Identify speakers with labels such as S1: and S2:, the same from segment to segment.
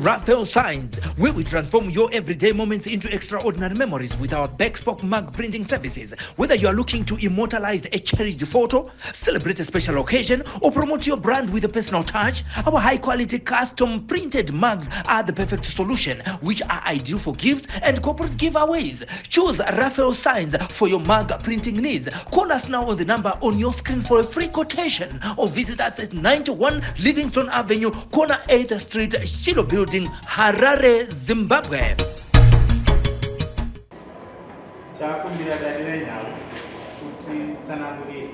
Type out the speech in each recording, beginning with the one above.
S1: Raphael Signs, where we transform your everyday moments into extraordinary memories with our Bexpoke mug printing services. Whether you are looking to immortalize a cherished photo, celebrate a special occasion, or promote your brand with a personal touch, our high quality custom printed mugs are the perfect solution, which are ideal for gifts and corporate giveaways. Choose Raphael Signs for your mug printing needs. Call us now on the number on your screen for a free quotation or visit us at 91 Livingston Avenue, corner 8th Street, Shiloh Building, Harare, Zimbabwe.
S2: Chakumbira Dadirai nhau kuti tsanangurire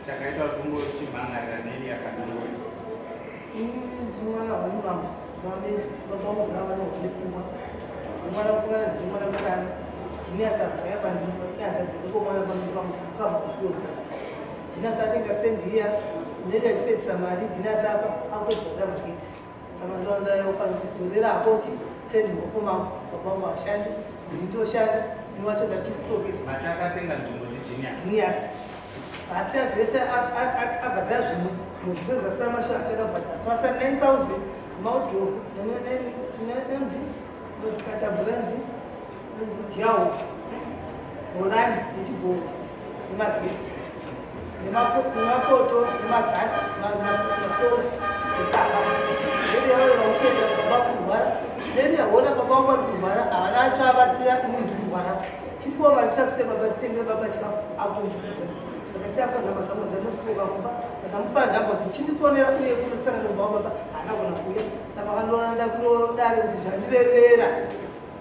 S2: chakaita kuti ungochimhan'arira neni yakadai.
S3: Ndimwana wangu mambo vamene baba vangu vana vane pfungwa ndimwana mukomana ndimwana musikana Genius akauya pandiri akadzika komwana pamakusiwo pasi. Genius atenga stand iya neri achipedzisa mari. Genius apa akutobhadhara magetsi, saka ndondayopa kuti dzorera apoti stand mumaoko mangu. Baba vangu hashandi, ndinotoshanda ini wacho ndachistrokeswa.
S2: Mati akatenga nzvimbo ndiGenius?
S3: Genius asi zvese abhadhara zvinhu, zvinhu zvese zvasara mashure achakabhadhara kwasara 9000 maudrop nonzi notikatambura nzi nonzi jawo horani nechibhori nemagetsi nemapoto nemagasi masola ese apapo. Neni yavo yakuchienda baba kurwara, neni yaona baba vangu vari kurwara, havana achabatsira. Ini ndiri kurwara, chiripo mari chirapise baba, tisengere baba chikafu, akutondidzisa. Ndakasiya foni nhamba dzangu, ndanostroka kumba, ndamupa nhamba kuti chindifonera uye kunosangana kumba kwababa. Haana kugona kuuya, saka makandiona ndakurodare kuti zvandiremera.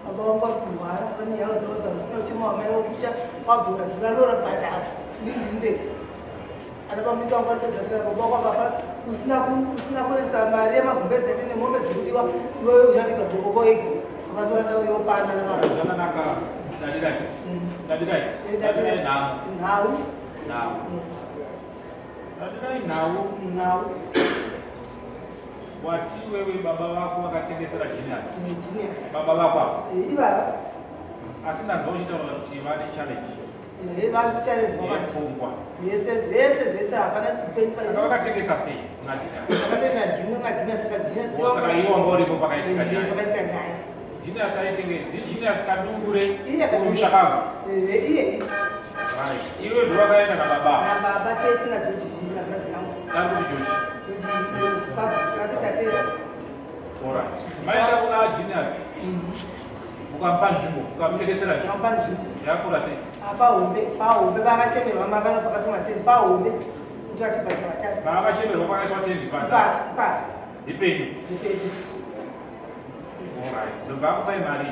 S3: Baba vangu vari kurwara, pane nyaya dzavo dzavasina kuchema, wamai vokucha kwabhora dzivanora bhadhara, ini ndiri ndega. Ana pamunika wangu aripedza tikana baba wako akapa usina kuisa mari yemagumbeze nemombe dzekudiwa, iwewe uchaviga bhokoko ega. Saka ndiona ndauyo pana nababa.
S2: Zvakanaka, Dadirai. Dadirai. Dadirai nhau.
S3: Nhau.
S2: Nhau. Dadirai nhau.
S3: Nhau.
S2: Wati wewe baba vako vakatengesera Genius?
S3: Genius.
S2: Baba vako ava?
S3: Ivava.
S2: Asi ndanzwa uchitaura kuti vane challenge.
S3: Vari kuchallenge manje.
S2: Yepfungwa.
S3: Zvese zvese zvese, hapana upenyu.
S2: Saka vakatengesa sei kuna Genius?
S3: Vakatenga ndino naGenius, saka Genius.
S2: Saka iwo wanga uripo pakaitika nyaya?
S3: Pakaitika nyaya.
S2: Genius aitenge ndiGenius Kadungure?
S3: Iye Kadungure.
S2: Mushakabvu?
S3: Iye.
S2: Right, iwe ndowakaenda nababa?
S3: Nababa tese naGeorge, hanzvadzi yangu.
S2: Ari kuti George?
S3: George sabu, takatoita tese.
S2: Alright, maenda kuna Genius, mukamupa nzvimbo, mukamutengesera nzvimbo?
S3: Takamupa nzvimbo.
S2: Yakura sei?
S3: Pahombe, pahombe vakachemerwa makana pakasonga sei pahombe kuti vachibhadhara vachati.
S2: Paakachemerwa pakaiswa tendi panze?
S3: Ipapo, ipapo.
S2: Ipenyu?
S3: Ipedu.
S2: Alright, ndobva akupai mari.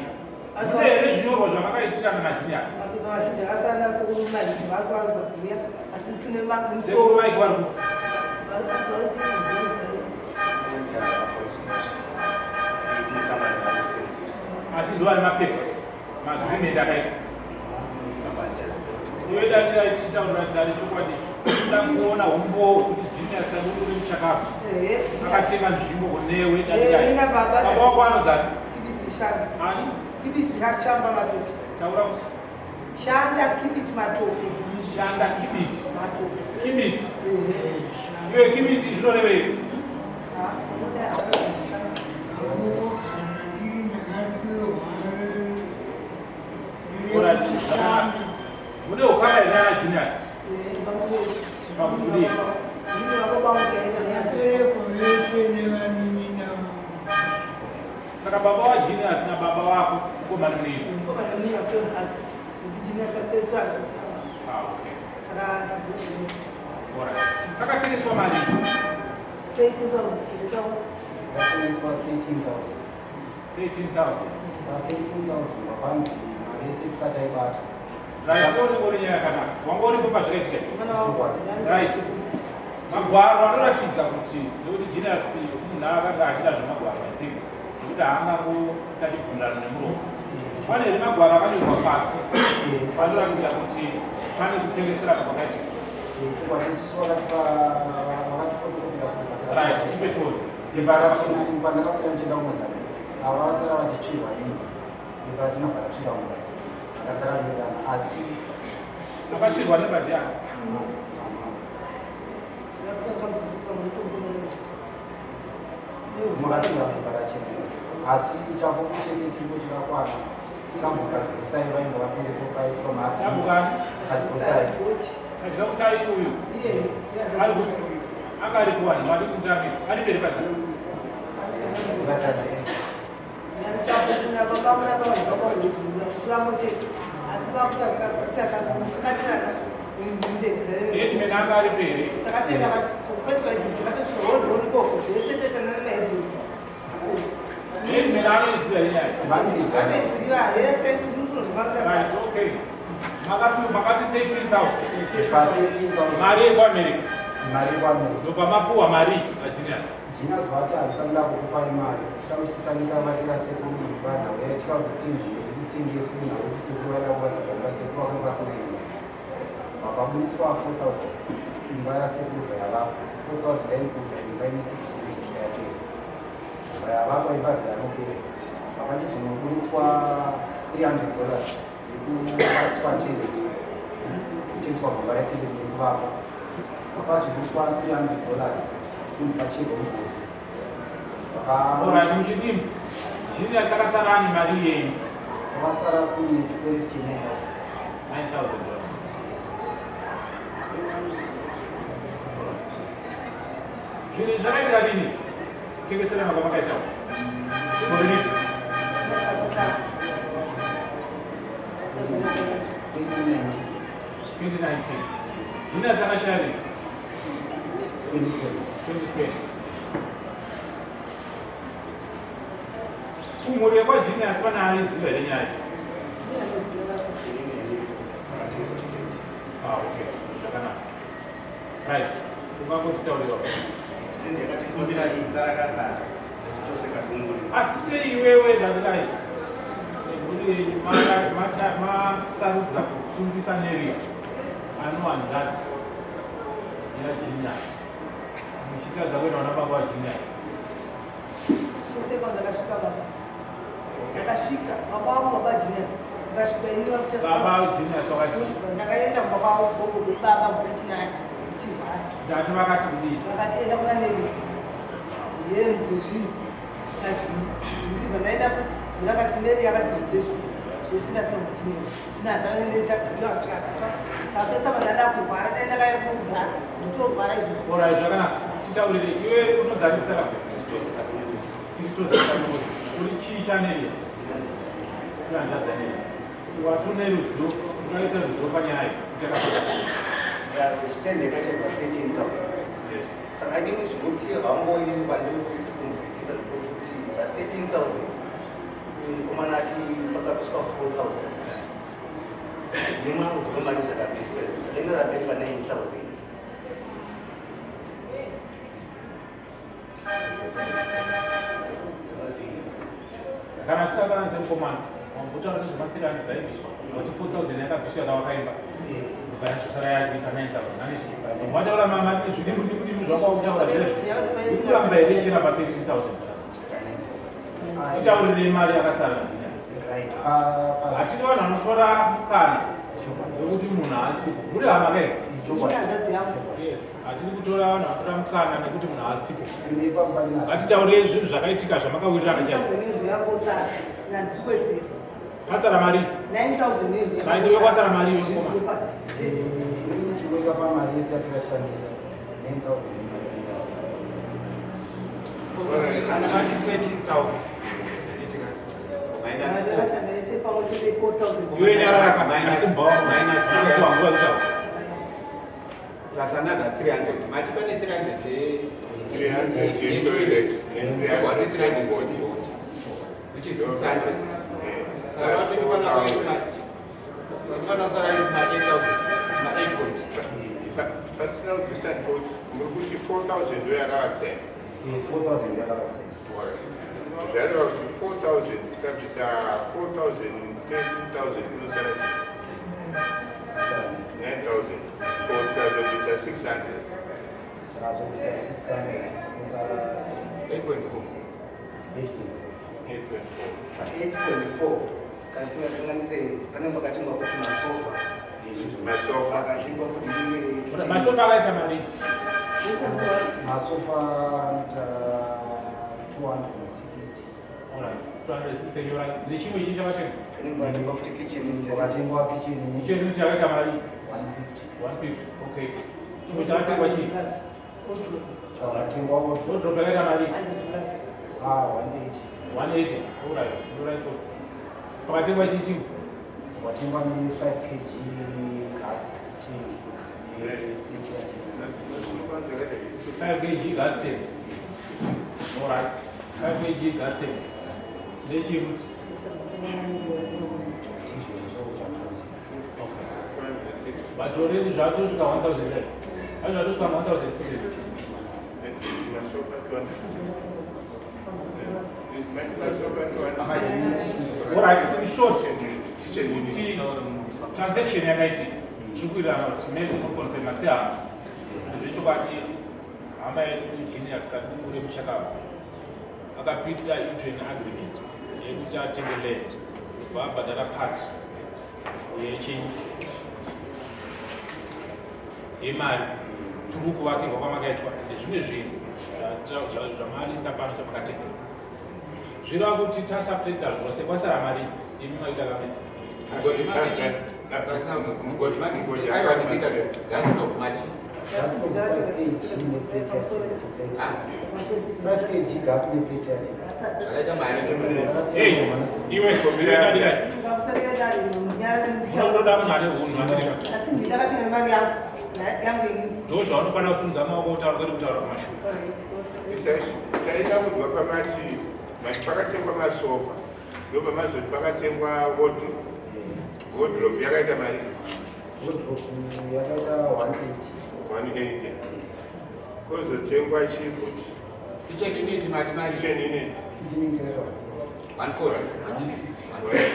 S2: Mune here zvinyorwa zvamakaitirana naGenius?
S3: Mapepa mazhinji akasara nasekuru Mike, vakuvarudza kuuya, asi sine
S2: Sekuru
S3: musoro.
S2: Mike vari ku
S4: Nekambani vari kusenzera.
S2: Asi ndo ane mapepa maagreement akaita? Iwe Dadira, tichitaurira dare chokwadi, toda kuona umbowo kuti Genius Kadungure muchakabva akatenga nzvimbo kunewe.
S3: Nina baba.
S2: Baba wako anonzani?
S3: Kibiti Shanda.
S2: Ani?
S3: Kibiti Shamba Matope.
S2: Taura kuti.
S3: Shanda Kibiti Matope.
S2: Shanda Kibiti.
S3: Matope.
S2: Kibiti. Iwe Kibiti zvinorevei?
S3: Ah, unoda akazvizikanwa.
S2: Alright. Mune ukama here nana Genius? Pakudii?
S5: Vabereko vese nevanin'ina vangu.
S2: Saka baba waGenius nababa wako mukoma nemunini? Ah, okay. Alright. Kakatengeswa mari?
S4: Vakatengeswa 13,000.
S2: 13,000.
S4: Pa 13,000 vapanzi mari yese isati aibata.
S2: Right, uri nyaya yakanaka. Wanga uripo pazvakaitika? Right. Magwaro anoratidza kuti, nekuti Genius munhu akanga achida zvemagwaro, I think, nekuti haangangoita chibvunzano nemuromo. Pane here magwaro akanyorwa pasi anoratidza kuti pane kutengeserana kwakaitika?
S4: Chokwadi, isusu vakatifotokopira.
S2: Right, tipe tione.
S4: Bepa rachena, pandakabuda ndichienda kuMozambique, ava vasara vachitsvirwa nemba, bepa rachena bvaratsvira mumba, akati takavirirana asi.
S2: Akatsvirwa nemba ndiani?
S4: Mama. Makatsvirwa bepa rachena. Asi chapupu chese chiripo chakakwana. Sabhuku Kadyusai vainge vatoripo paitwa
S2: Sabhuku
S4: maagreement.
S2: ani?
S4: Kadyusai.
S2: Kadyusai uyu. Ari kupi? Anga ari kuwani, wadi kutami. Ari peri padzi.
S4: Vatase.
S2: Headman anga ari peri.
S3: Takatoenda kwesivakatosvika hodhoni koko zvese toitana nemaheadman.
S2: Headman anoiziva nyaya.
S4: Vanoiziva.
S3: Vanoiziva yese.
S2: Right, okay. Makati makati 13,000.
S4: Pa 13,000.
S2: Mari yekuAmerica.
S4: Mari yekuAmerica.
S2: Ndobva mapuwa mari vaJinias.
S4: Jinias vati handisati kukupai mari. Tinoda kuti titange tavakira sekuru imba nhau yaitika kuti stand itengeswe nhau yekuti sekuru vaida kuvakirwa imba sekuru vakanga vasina imba. Vakabudiswa 4,000 imba yasekuru bva yavakwa. 4,000 yainikuda imba ine 6 rooms kusvika yapera. Bva yavakwa imba bva yanopera. Vakachizonoburitswa 300 dollars yekuvakiswa toilet. Kucheneswa gomba retoilet nekuvakwa. Vakazoburitswa 300 dollars kunzi pacherwe mugodhi.
S2: Alright, muchidimbu. Jinias akasara ane mari yenyu.
S4: Vakasara kune chikwereti che 9,000.
S2: 9,000 dollars. Zvinhu izvi zvakaitika rini? Kutengeserana kwamakaita uku. Gore ripi?
S4: 2019.
S2: 2019. Jinias akashaya rini?
S4: 2020.
S2: 2020. Kumhuri yekwaJinias pane aiziva here nyaya? Ah, okay. Zvakanaka. Right. Ungangotitaurira.
S6: Stand yakatengwa zita rakazara Toseka Dunguri.
S2: Asi sei iwewe Dadirai nemhuri yenyu masarudza kusungisa Neria anohanzvadzi yaGenius muchitadza kuenda vana baba vaGenius?
S3: Sekwa ndakasvika baba, ndakasvika baba vangu, baba Genius, ndakasvika ini.
S2: Baba Genius wakati?
S3: Ndakaenda kumba kwavo gogo ibaba mvura chinaya ndichirwara.
S2: Ndati vakati kudii?
S3: Vakati enda kuna Neria ndiye zvinhu ajuri. Ndaenda futi, ndakati Neria akati zvinhu ndezvo zvese ndasina Genius ina hapana ndoita kuti akasvika kufa. Saka pesa pandada kurwara dai ndakaya kuno kudhara nditorwara izvozvo.
S2: Alright, zvakanaka. Titaurire, iwe unodzarisa ka?
S6: Toseka Dunguri.
S2: Tiri Toseka Dunguri. Uri chii chaNeria? Hanzvadzi yaNeria. Watone ruzivo, ungaita ruzivo panyaya iyi kuti yakafaka.
S6: Saka stand yakatengwa 13,000.
S2: Yes.
S6: Saka inini zvekuti haungoinini pandiri kunzwisisa ndekuti pa 13,000 mukomana ati pakabviswa 4,000 nemamwe dzimwe mari dzakabviswa idzi, saka inoramba iri pa 9,000. Ozi
S2: Kana sikakana semukomana wambotaura nezvema300 aibviswa, wati 4000 yakabviswa yakawakaimba kubva yasosara yachi pa 9000, handiti? Wataura zvidimbu zvakwautaura zvezvo, ikuramba here ichienda pa 13,000? Titaurirei mari yakasara njina.
S4: Right. Pa
S2: Hatidi vanhu vanotora mukana wekuti munhu haasipo. Muri hama kai?
S4: Chokwadi.
S3: Hanzvadzi yangu.
S2: Yes, hatidi kutora vanhu vanotora mukana nekuti munhu haasipo.
S4: Ine ipapo pachina.
S2: Ngatitaurei zvinhu zvakaitika zvamakawirirana chaizvo.
S3: 9000 yangosara nandikuwedzera.
S2: Pasara mari.
S3: 9000.
S2: Right, iwe kwasara mari iwe mukoma.
S4: Inini chingoika pamari yese yatikashandisa 9000 imari yatingasara.
S7: Ati 13,000. Minus 4.
S3: Pamwe chete 4000.
S2: Iwe nyarara.
S7: Minus-
S2: Asi mbao.
S7: minus
S2: Nguva kutaura.
S7: Plus another 300. Mati pane 300
S8: 300 yetoilet
S7: Wati
S8: ne300
S7: 300
S8: yemugodi.
S7: yemugodi, which is 600. Saka
S8: That's
S7: vati pana
S8: 4,000.
S7: vanosara ma 8,000, ma 8 point.
S8: Pasina kubvisa kuti muri kuti 4000 ndo yakavakisa.
S4: 4000 yakavakisa.
S8: Zvareva kuti 4000 tikabvisa 4000, 13,000 kunosara chii? 9000. Ko tikazobvisa 600?
S4: Takazobvisa 600 kusara
S7: 8.4.
S4: 8.4.
S8: 8.4.
S6: Pa 8.4 kandisingakanganise pane pakatengwa futi masofa.
S8: Masofa.
S6: Pakatengwa futi rimwe.
S2: Masofa akaita mari?
S4: Masofa anoita 260.
S2: Alright, 260 alright. Nechimwe chii chakatengwa?
S6: Inenge futi kitchen unit.
S4: Wakatengwa kitchen unit.
S2: Kitchen unit yakaita mari
S4: 150.
S2: 150. Okay. Chimwe chakatengwa chii?
S4: Chakatengwa wardrobe.
S2: Wardrobe yakaita mari
S4: Ah, 180.
S2: 180. Alright, alright. Pakatengwa chii chimwe?
S4: Watengwa ne 5 kg gas tank ne charger.
S2: 5 kg gas tank. Alright. 5 kg gas tank. Nechimwe.
S4: Izvozvo zvandinoziva.
S2: Okay. But already zvatosvika 1000 right? Azvatosvika 1000. Alright, in short, kuti transaction yakaitika tiri kuwirirana kuti mese muconfirma sehama kuti zvechokwadi hama yedu Genius Kadungure Muchakabva akapinda into an agreement yekuti atenge land kubva abhadhara part yechinyi yemari through kuvakirwa kwamakaitwa nezvimwe zvinhu zvamalista pano zvamakatengerwa zvireva kuti tasubtracta zvose kwasara mari imi maita kamedzi.
S7: Mugodi mati mugodi mati aiwa ndikuita gas stove mati.
S4: Gas stove 5 kg neplate yacho. 5 kg gas neplate yacho.
S7: Zvakaita mari.
S2: Hey, iwe iwe unotoda munhu ane hunhu atirika.
S3: Asi ndindakatenga mari yangu yangu ini.
S2: Ndo zvaunofanira kusunza maoko kutaura kwete kutaura kumashure.
S8: Taida kunzwa pamati mati pakatengwa masofa, ndobva mazoti pakatengwa wardrobe. Wardrobe yakaita mari?
S4: Wardrobe yakaita 180.
S8: 180. Kozotengwa chii futi?
S7: Kitchen unit mati mari?
S8: Kitchen unit.
S4: Kitchen unit yakaita
S7: 140.
S8: Right.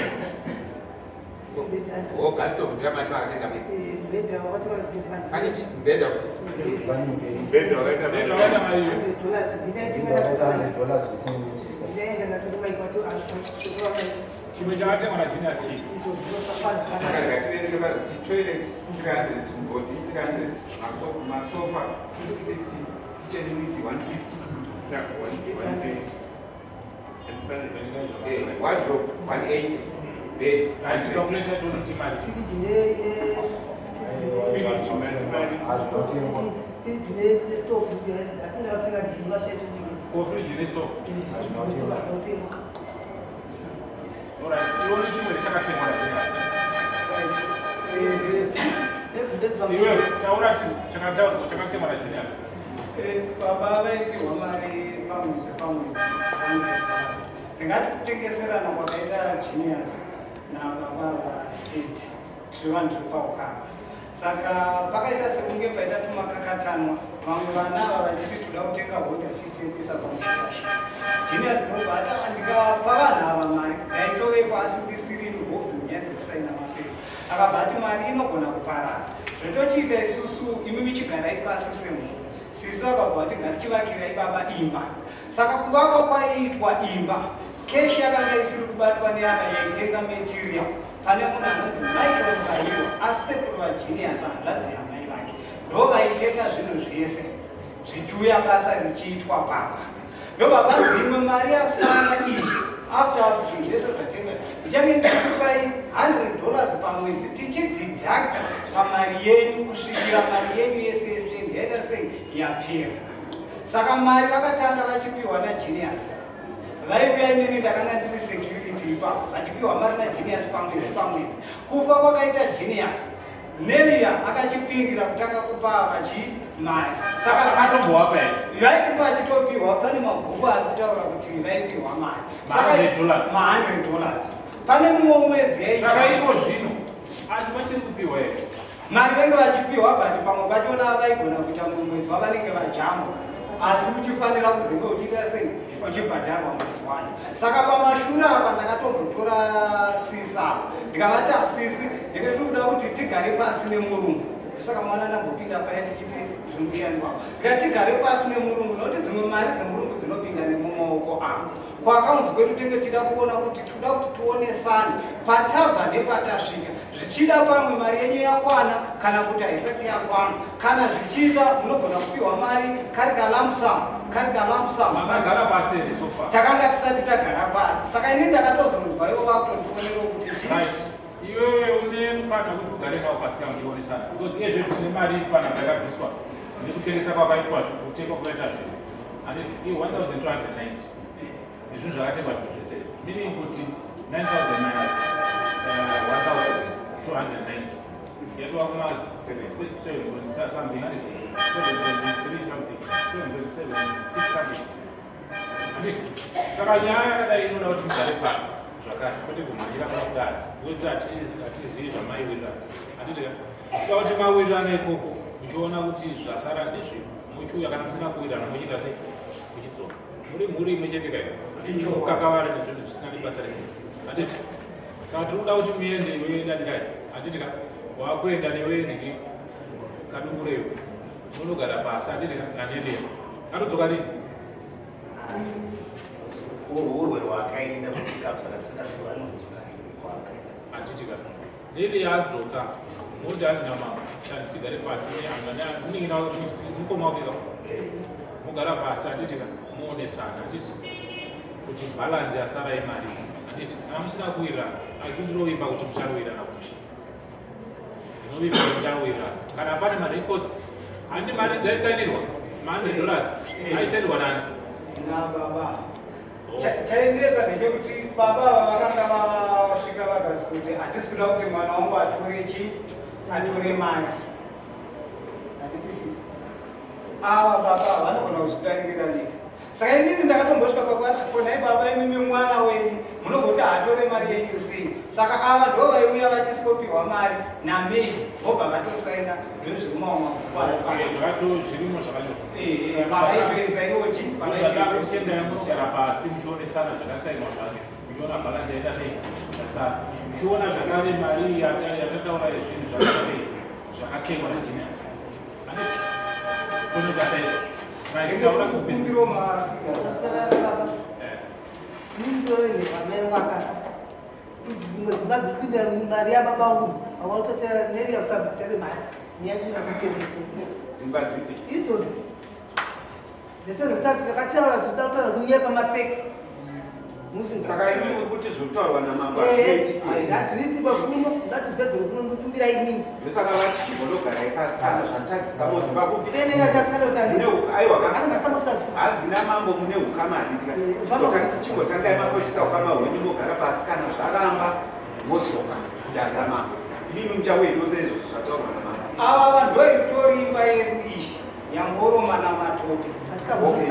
S7: Oh, gas stove ndiyo mati makatenga mari.
S3: Mubhedha wakatenga.
S7: Pane chi mubhedha kuti?
S8: Mubhedha wakaita mari?
S2: Wakaita mari.
S3: $100. Ndinaitenga.
S4: Yakaita $100 zvisina nechisa.
S3: Ndinaenda
S2: Chimwe chakatengwa naGenius chii?
S7: Saka ngativerenge pari kuti toilet 300, mugodi 300, masofa 260, kitchen unit 150.
S8: Yeah, 180.
S7: Wardrobe 180, bed 100.
S2: Calculate tonoti mari.
S4: Hazvinotengwa.
S3: Nestofu asi ndakatenga ndini vashaitobike.
S2: Ko fridge nestove?
S3: Zvinotengwa.
S2: Alright, ione chimwe chakatengwa naGenius. Iwe taura chakataurwa chakatengwa naGenius.
S9: Baba vaipiwa mari pamwedzi pamwedzi, $100. Ndingati kutengeserana kwakaita Genius nababa vastate, tiri vanhu tiri paukama, saka pakaita sekunge paita tumakakatanwa. Vamwe vana ava vachiti toda kutenga Honda Fit yekuisa pamushikashika. Genius ndobva ati, "Ndikapa vanhu ava mari, ndaitovepo asi ndisiri involved munyaya dzekusaina mapepa." Akabva ati mari inogona kuparara, zvetochiita isusu imi michigarai pasi semhuri. Sisi vakabva vati ngatichivakirai baba imba. Saka kuvakwa kwaiitwa imba, cash yakanga isiri kubatwa neava yaitenga material. Pane munhu anonzi Michael Mbayiwa, asekuru vaGenius, hanzvadzi yamai vake, ndo vaitenga zvinhu zvese zvichiuya basa richiitwa papa. Ndobva panzi imwe mari yasara iyi, after zvinhu zvese zvatengwa, ndichange ndichikupai $100 pamwedzi tichideducta pamari yenyu kusvikira mari yenyu yese yestand yaita sei, yapera. Saka mari vakatanga vachipiwa naGenius. Vaiuya, inini ndakanga ndiri security ipapo, vachipiwa mari naGenius pamwedzi pamwedzi. Kufa kwakaita Genius, Nelia akachipindira kutanga kupa vachi mari. Saka
S2: Akatombowapa here?
S9: Vaipiwa, achitopiwa. Pane mabhuku ari kutaura kuti vaipiwa mari.
S2: Ma $100.
S9: Ma$100 pane mumwe mwedzi.
S2: Saka iko zvino achi vachiri kupiwa here?
S9: Mari vange vachipiwa, but pamwe pachona vaigona kuita mumwe mwedzi wavanenge vajambwa, asi uchifanira kuzenge uchiita sei, uchibhadharwa mwedzi wacho. Saka pamashure apa ndakatombotora sisi apa, ndikavati, "Asisi, ndinge tiri kuda kuti tigare pasi nemurungu." Ndosaka mwana ndambopinda paya ndichiti ndiri mushandi wavo. Ndikati tigare pasi nemurungu nokuti dzimwe mari dzemurungu dzinopinda nemumaoko angu. Kuakaunzi kwedu tenge tichida kuona kuti tikuda kuti tionesane patabva nepatasvika. Zvichida pamwe mari yenyu yakwana kana kuti haisati yakwana. Kana zvichiita munogona kupiwa mari kari ka lump sum, kari ka lump sum.
S2: Makagara pasi here so far?
S9: Takanga tisati tagara pasi. Saka ini ndakatozonzwa ivo vakutondifonera kuti chii.
S2: Right. Iwewe une mukana wekuti ugare nawo pasi kana muchionesana because iye zvedu tine mari iri panapa yakabviswa nekutengesa kwakaitwa kutengwa kwakaita zvinhu and i 1290 nezvinhu zvakatengwa zvinhu zvese meaning kuti 9000 minus 1290 yatova kuma 7 something 7.3 something 7.76 something. Handiti? Saka nyaya yakadai inoda kuti mugare pasi zvakare kwete kumhanyira kuda kudare because hatizivi zvamaiwirirana. Handiti ka? Tikaona kuti mawirirana ikoko muchiona kuti zvasara ndezvipi muchiuya kana musina kuwirirana muchiita sei muchidzoka. Muri mhuri imwe chete kai? Kukakavara nezvinhu zvisina nebasa rese. Handiti? Saka tiri kuda kuti muende iwe Dadirai. Handiti ka? Wakuenda newe nhingi Kadungureyo. Munogara pasi handiti ka? Nanendera. Anodzoka rini?
S6: Urwe rwaakaenda kuchikafu saka tisingazvivi anodzoka rini kwaakaenda.
S2: Handiti ka? Nini yadzoka moti hanzi namama tanzi tigare pasi munin'ina mukoma wake ka mogara pasi handiti ka moonesana handiti kuti balance yasara imari handiti kana musina kuwirirana asi ndinovimba kuti muchawirirana kumusha ndinovimba kuti muchawirirana kana pane marecords handi mari dzaisainirwa ma 100 dollars aisainirwa nani
S9: nababa. Chainetsa ndechekuti baba ava vakanga vasvika vakasi kuti handisi kuda kuti mwana wangu atore chi atore mari. Handiti ava baba vanogona kuzvidairira vega. Saka inini ndakatombosvika pakuti ko nhai baba imimi mwana wenyu munogoti haatore mari yenyu sei? Saka ava ndo vaiuya vachisikopiwa mari namaid vobva vatosaina ndozviri mumamwe mabhuku ari pano.
S2: Zvirimo zvakanyorwa.
S9: Pavaitoisa ivochi
S2: pavaitoisa munogara pasi muchionesana zvakasainwa zvacho muchiona balance yaita sei yasara muchiona zvakare mari yatataura yezvinhu zvakaita sei zvakatengwa naGenius. Tonoita sei? Right, taura kupesa.
S3: Idzi dzimwe dzimba dziri kupindira mari yababa vangu idzi vakautotera neri yausabhadhare mari neyachinatikerepo
S7: Dzimba dzipi?
S3: Idzodzi dzese zvekutati takataura tinoda kutaura kunyepa mafeki.
S7: Saka imi muri kuti zvokutaurwa namambo hazviitiki here?
S3: Hazviitikwa kuno ndati zvipedzerwe kuno ndokumbira imimi.
S7: Ndosaka vati chimbonogarai pasi kana zvatadzika modzoka kupi?
S3: Enera chatsada kuti
S7: Mune aiwa ka?
S3: Ano masambo tikati.
S7: Hanzi namambo mune ukama handiti ka?
S3: Ukama hwedu.
S7: Chimbotangai matochisa ukama hwenyu mogara pasi kana zvaramba modzoka kudare ramambo. Imimi muchauya sei zvataurwa namambo?
S9: Ava vanhu ndoitori imba yedu iyi yangoroma namatope.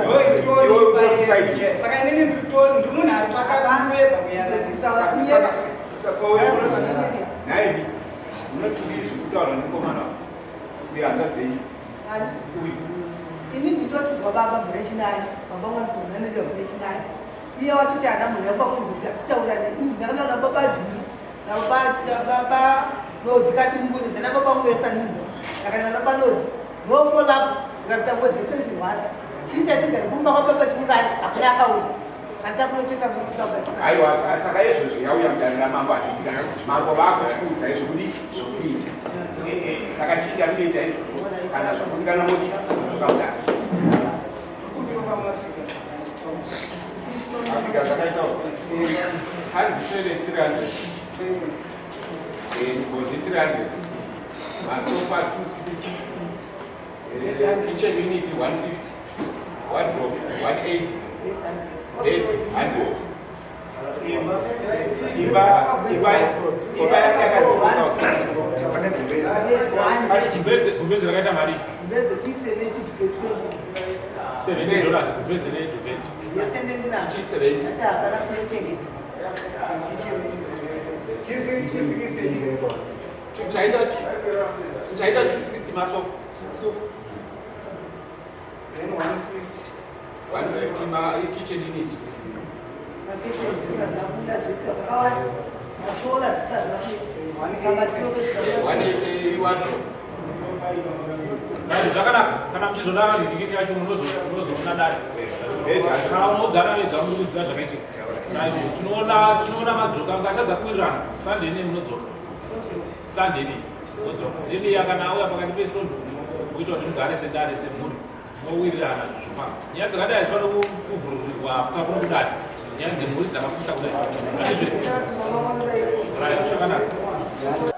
S9: Ndoitori imba yedu chaiyo. Saka inini ndiritori ndiri munhu ari pakati kuedza kuyananisa.
S7: Nhaimi munoti kudii zviri kutaurwa nemukomana uyu hanzvadzi yenyu?
S3: Ani?
S7: Uyu.
S3: Ini ndinotidzwa baba mvura ichinaya, baba vangu mvura ichinaya. Iye wachiti ana mhuri yangu kwakunzoti hatitaurirane. Ini ndakanaona nababa Juri, nababa Nodi Kadungure, ndana baba vangu veSanizo. Ndakana nababa Nodi, no follow up, ndikapita mwedzi yese ndichirwara. Chii chatigare kumba kwababa tiungane, hakuna akauya. Kana takunocheta kuda kugadzisa.
S7: Aiwa, saka izvozvi yauya mudare ramambo handiti kana mambo vakuchikuudzai zvokudii zvokuita. Saka chii chamunoita izvozvo kana zvakundikana modi kudzoka mudare. Afrika zvakaita hanzi toilet 300 ngozi 300 masofa 260 kitchen unit 150 wardrobe 180 bed 100 imba imba imba yakazi 4000
S2: Gumbeze rakaita mari
S3: Gumbeze 50 nechiduvet 20.
S2: 70 dollars gumbeze neduvet.
S3: Yese ndendinazvo.
S7: Chi 70.
S3: Ati hapana kunochengeta.
S7: Chaita chaita 260 masofa.
S9: Then 150.
S7: 150 ma kitchen unit.
S3: Makitchen zvese hazvina zvese zvakawanda. Masola zvese hazvina. 180
S7: 180 wardrobe.
S2: Right, zvakanaka kana muchizoda vadikiti yacho munozoona dare kana unoudzana vega muri kuziva zvakaitika. Right, tinoona tinoona madzoka mukatadza kuwirirana Sunday nei munodzoka. Sunday nei munodzoka. Nemiya kana auya pakati pesondo kuita kuti mugare sedare semhuri mowirirana zvofamba. Nyaya dzakadai hadzifaniri kuvhururirwa kuno kudare. Nyaya dzemhuri dzakapusa kudai. Right, zvakanaka.